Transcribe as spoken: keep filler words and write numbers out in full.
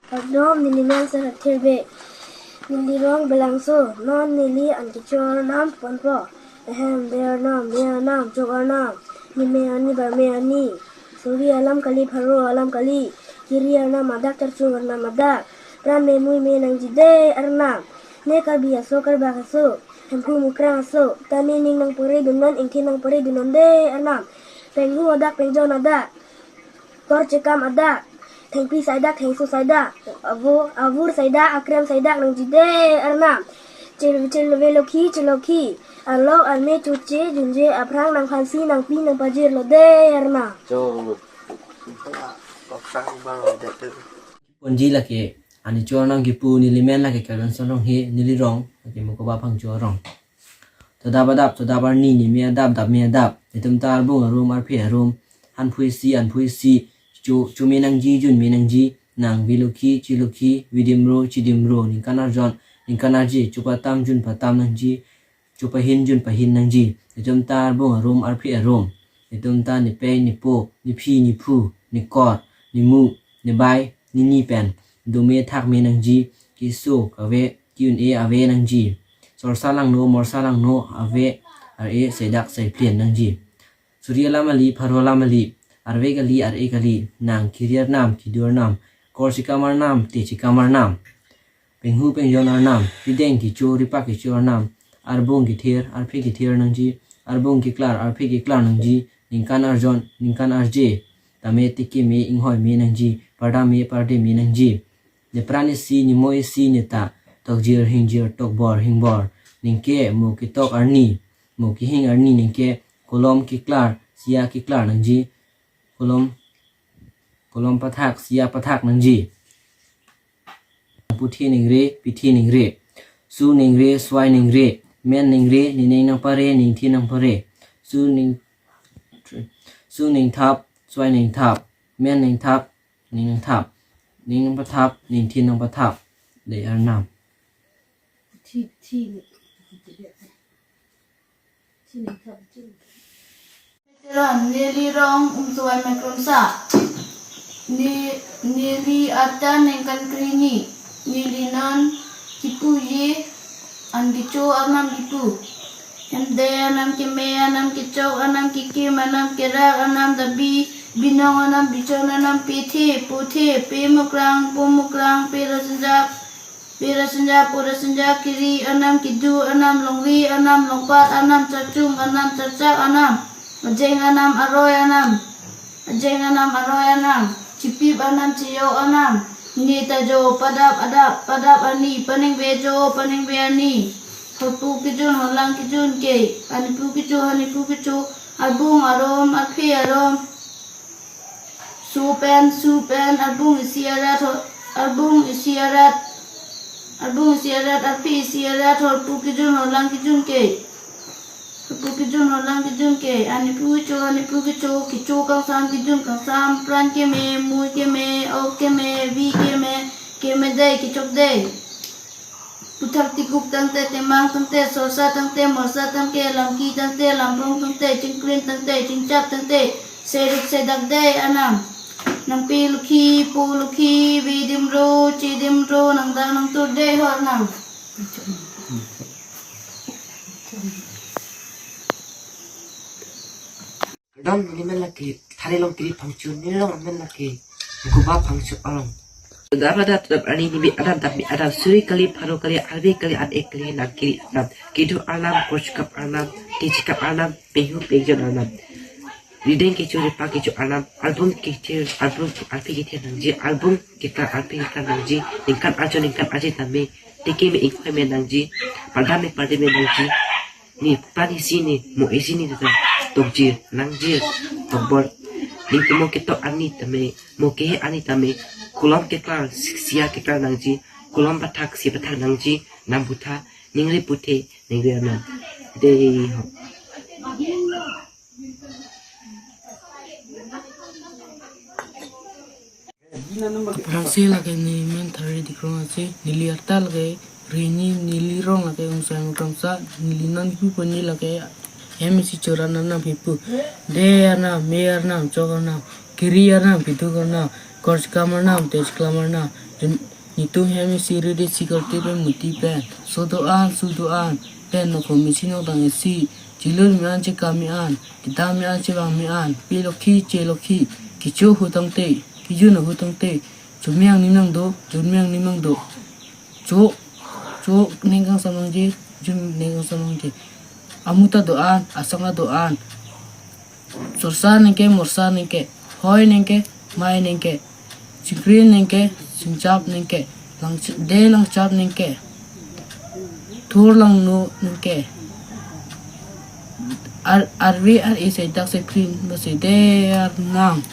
Kardom, neli men Sar Athir Bey. Neli rong Belangso, non neli an kecho arnam ponpo. Ahem, de arnam, me arnam, chok arnam, nime arni, barme arni. Suri alam kali, pharo alam kali. Kiri arnam adak, charchung arnam adak. Pran me mui me nangji de arnam. Ne Karbi aso, Karbak aso, Hemphu Mukrang aso. Tame ning nangpore dunnon, ingthin nangpore dunnon de arnam. Penghu adak, pengjon adak, kor chekam adak, thengpi saidak, thengso saidak, avo, avur saidak, akrem saidak nangji de arnam. Chil, chil, velokhi, chilokhi, arlok arme chuche junje aphrang nangphansi nangpi nangpajir lo de arnam. Cho. Kok sang bang lo de tu. Ponji lake, ani cho arnam kipu, neli men lake Kardom Sonrong he, neli rong lake Mukoba Phangcho arong. Chodap adap, chodap arni, nime adap, dap me adap. Netum ta arbung arum, arphe arum, hanphu isi, anphu isi, cho, cho me nangji, jun me nangji, nang velokhi, chilokhi, vidimro, chidimro, ningkan arjon, ningkan arje, cho patam, jun patam nangji, cho pahin, jun pahin nangji. Netum ta arbung arum, arphe arum. Netum ta nepei, nepo, nephi, nephu, nekor, nemu, nebai, nini pen dome thak me nangji, keso kave, ki-un-e ave nangji. Sorsa langno, morsa langno, ave, ar-e, saidak, saiplin nangji. Suri alam kali, pharo alam kali, arve kali, ar-e kali, nang kiri arnam, kidu arnam, kor chekam arnam, te chekam arnam. Penghu pengjon arnam, rideng kecho, ripak kecho arnam, arbung kethir, arphe kethir nangji, arbung keklar, arphe keklar nangji, ningkan arjon, ningkan arje, tame teke me, inghoi me nangji, parda me, parde me nangji. Nepran isi, nemo isi, neta, tokjir, hingjir, tokbor, hingbor, ningke, mo ketok arni, mo kehing arni ningke, kolom keklar, sia keklar nangji, kolom, kolom pathak, sia pathak nangji. Puthi ningre, pithi ningre. Su ningre, suai ningre. Men ningre, nining nangpare, ningthin nangpare. Su ning, su ningthap, suai ningthap. Men ningthap, ning ningthap. Ning nangpathap, ningthin nangpathap. De arnam. Thi, thi, thi ningthap, thi. Veteran, neli rong Umsuai Mekromsa. Ne, neli arta ningkan krehini. Neli non kipuji, an kecho arnam kipu. Hem de arnam, keme arnam, kechok arnam, kekim arnam, kerak arnam, dabi, binong arnam, bichon arnam, pethe, pothe, pe Mukrang, po Mukrang, pe Rasinjak, pe Rasinjak, po Rasinjak, kiri arnam, kidu arnam, longri arnam, longpat arnam, charchung arnam, charchak arnam, ajeng arnam, aroi arnam, ajeng arnam, aroi arnam, chipip arnam, chiyok arnam, ne ta jo, padap adap, padap arni, paningve jo, paningve arni, horpu kejun, horlang kejun ke, anipu kecho, hanipu kecho, arbung arum, arphe arum, su pen, su pen, arbung isi arat, ho-, arbung isi arat, arbung isi arat, arphe isi arat, horpu kejun, horlang kejun ke. Horpu kejun, horlang kejun ke. Anipu kecho, hanipu kecho, kecho kangsam, kejun kangsam, pran keme, mui keme, ok keme, vi keme, keme dei, kechok dei. Puthak tikuk tangte, temang tangte, sorsa tangte, morsa tangte, lamki tangte, lamrong tangte, chingklin tangte, chingchap tangte, seruk sedak dei arnam. Nangpi lukhi, pu lukhi, vidimro, chidimro, nangdang nangtur dei ho arnam. Kardom, neli men lake Tharilong Kiri Phangcho, neli rong men lake Mukoba Phangcho arong. Dap adap, dap arni, nime adap, dap me adap, suri kali, pharo kali, arve kali, an-e kali, nang kiri arnam, kedo arnam, kor chekam arnam, te chekam arnam, penghu pengjon arnam, rideng kecho, ripak kecho arnam, arbung kethir, arbung arphe kethir nangji, arbung keklar, arphe keklar nangji, ningkan arjon, ningkan arje tame teke me, inghoi me nangji, parda me, parde me nangji. Ne pran isi, ne mo isi, ne ta tokjir, nangjir, tokbor, ning kemo ketok arni tame, mo kehe arni tame, kolom keklar, sia keklar nangji, kolom pathak, sia pathak nangji, nang putha, ningri puthe, ningri arnam. Dei ho. Aphrangsi lake neli men Thari Dikrong Asi, neli arta lake Rini, neli rong lake Umsuai Mekromsa, neli non kipu pon lake hem isi cho arnam kipu. De arnam, me arnam, chok arnam, kiri arnam, kidu arnam, kor chekam arnam, te chekam arnam, Netum hem isi ri ri si korte pen muti pen, so do-an, su do-an, pen nokho mesi nokdang isi, chilun me-an, chekam me-an, kedam me-an, chevang me-an, pi lokhi, che lokhi, kecho ahut tangte, kejun ahut tangte, chome angnim nangdo, junme angnim nangdo. Cho, cho ning kangsam nangji, jun ning kangsam nangji. Amu ta do-an, asang ta do-an. Sorsa nengke, morsa nengke, hoi nengke, mai nengke, chingkri nengke, chingchap nengke, lang de langchap nengke, thur langno nengke, ar arve ar-e seidak seikrin basi de arnam.